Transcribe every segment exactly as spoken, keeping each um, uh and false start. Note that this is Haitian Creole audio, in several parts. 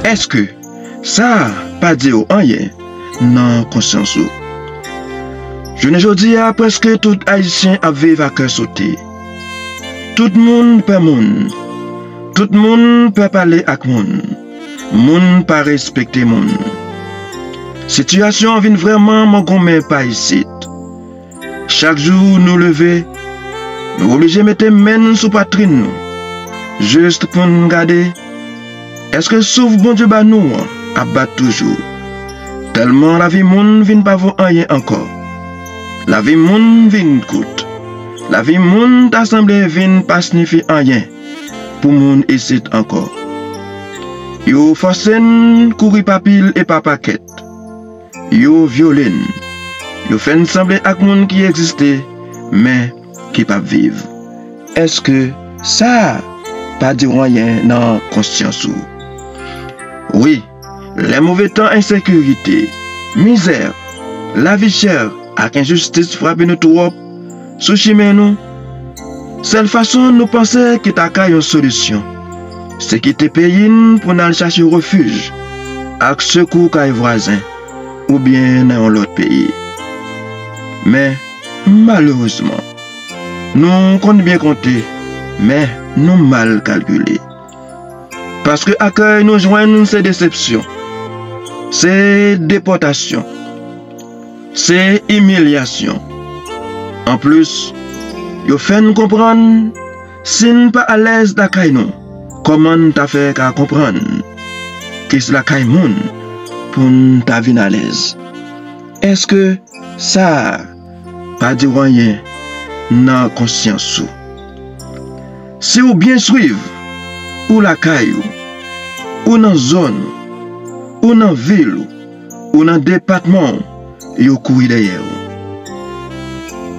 Èske sa pa di w anyen nan konsyans ou? Jounen jodi a, prèske tout Ayisyen ap viv a kè sote. Tout moun pè moun. Tout moun pè pale ak moun. Moun pa respekte moun. Sitiyasyon an vin vrèman mangonmen pa isit. Chak jou nou leve, nou oblije mete men n sou patrin nou, jis pou n gade èske souf Bondye ba nou an ap bat toujou. Tèlman lavi moun vin pa vo anyen ankò. Lavi moun vin kout. Lavi moun ta sanble vin pa siyifi anyen pou moun isit ankò. Yo fòse n kouri pa pil e pa pakèt. Yo vyole n. Yo fè n sanble ak moun ki egziste, men ki p ap viv. Èske sa pa di w anyen nan konsyans ou? Wi, lè move tan, ensekirite, mizè, lavi chè ak enjistis frape nou twòp sou chimen nou, sèl fason nou panse ki ta ka yon solisyon, se kite peyi n pou n al chache refij ak sekou kay vwazen oubyen nan yon lòt peyi. Men, malerezman, nou konn byen konte, men nou mal kalkile. Paske akèy nou jwenn se desepsyon, se depòtasyon, se imilyasyon. Anplis, yo fè n konprann, si n pa alèz lakay nou, kòman n ta fè ka konprann ki se lakay moun pou n ta vin alèz? Èske sa a pa di w anyen nan konsyans ou? Si w byen swiv, ou lakay ou, ou nan zòn ou, ou nan vil ou, ou nan depatman w, yo kouri dèyè w.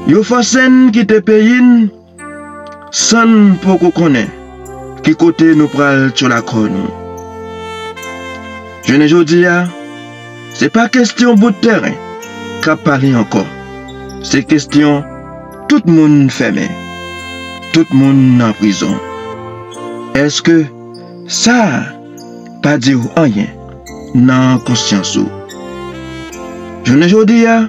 Yo fòse n kite peyi n san n poko konnen ki kote nou pral tchòl akò nou. Jounen jodi a, se pa kesyon bout tèren k ap pale ankò. Se kesyon tout moun fèmen, tout moun nan prizon. Èske sa a pa di w anyen nan konsyans ou? Jounen jodi a,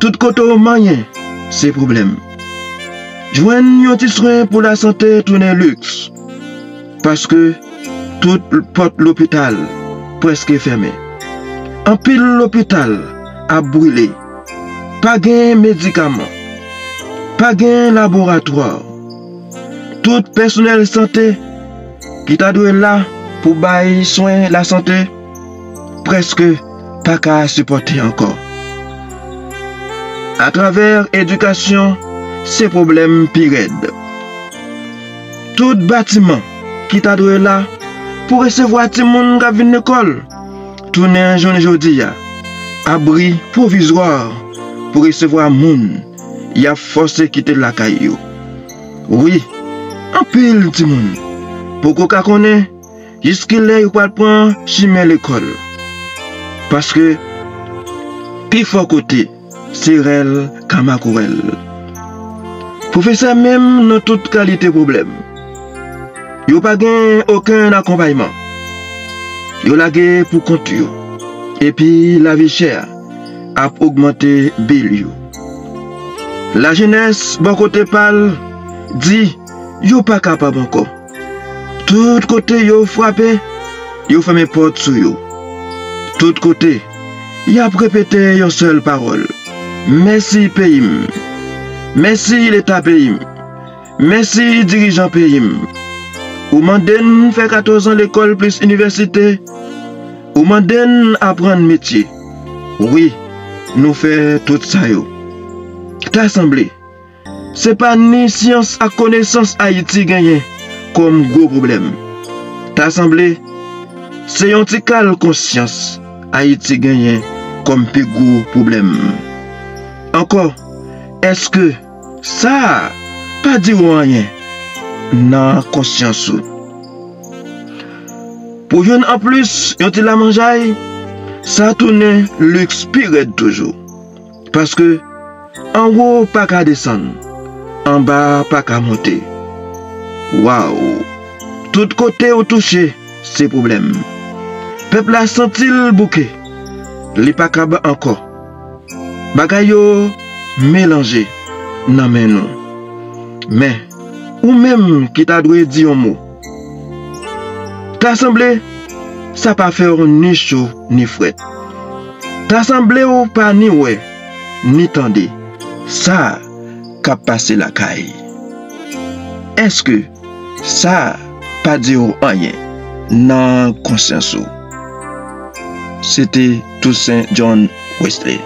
tout kote w manyen, se pwoblèm. Jwenn yon ti swen pou lasante tounen liks, paske tout pòt lopital prèske fèmen. Anpil lopital ap brile. Pa gen medikaman. Pa gen laboratwa. Tout pèsonèl sante ki ta dwe la pou bay swen lasante prèske pa ka sipòte ankò. Atravè edikasyon, se pwoblèm pi rèd. Tout batiman ki ta dwe la pou resevwa timoun k ap vin lekòl tounen jounen jodi a abri pwovizwa pou resevwa moun y ap fòse kite lakay yo. Wi, anpil timoun poko ka konnen jiskilè yo pral pran chimen lekòl. Paske pifò kote, se rèl kamakourèl. Pwofesè menm nan tout kalite pwoblèm. Yo pa gen okenn akonpayman. Yo lage pou kont yo. Epi lavi chè a ap ogmante bil yo. Lajenès bò kote pa l di yo pa kapab ankò. Tout kote yo frape, yo fèmen pòt sou yo. Tout kote, y ap repete yon sèl pawòl: mèsi peyi m. Mèsi Leta peyi m. Mèsi dirijan peyi m. Ou mande n fè katòz an lekòl plis inivèsite. Ou mande n aprann metye. Wi, nou fè tout sa yo. Ta sanble, se pa ni syans ak konesans Ayiti genyen kòm gwo pwoblèm. Ta sanble, se yon ti kal konsyans Ayiti genyen kòm pi gwo pwoblèm. Ankò, èske sa a pa di w anyen nan konsyans ou? Pou youn anplis, yon ti lamanjay, sa tounen liks pi rèd toujou. Paske anwo pa ka desann, anba pa ka monte. Waw! Tout kote ou touche, se pwoblèm. Pèp la santi l bouke. Li pa kab ankò. Bagay yo melanje nan men nou. Men, ou menm ki ta dwe di yon mo, ta sanble sa pa fè w ni cho ni frèt. Ta sanble w pa ni wè, ni tande sa k ap pase lakay. Èske sa pa di w anyen nan konsyans ou? Se te Toussaint John Wesley.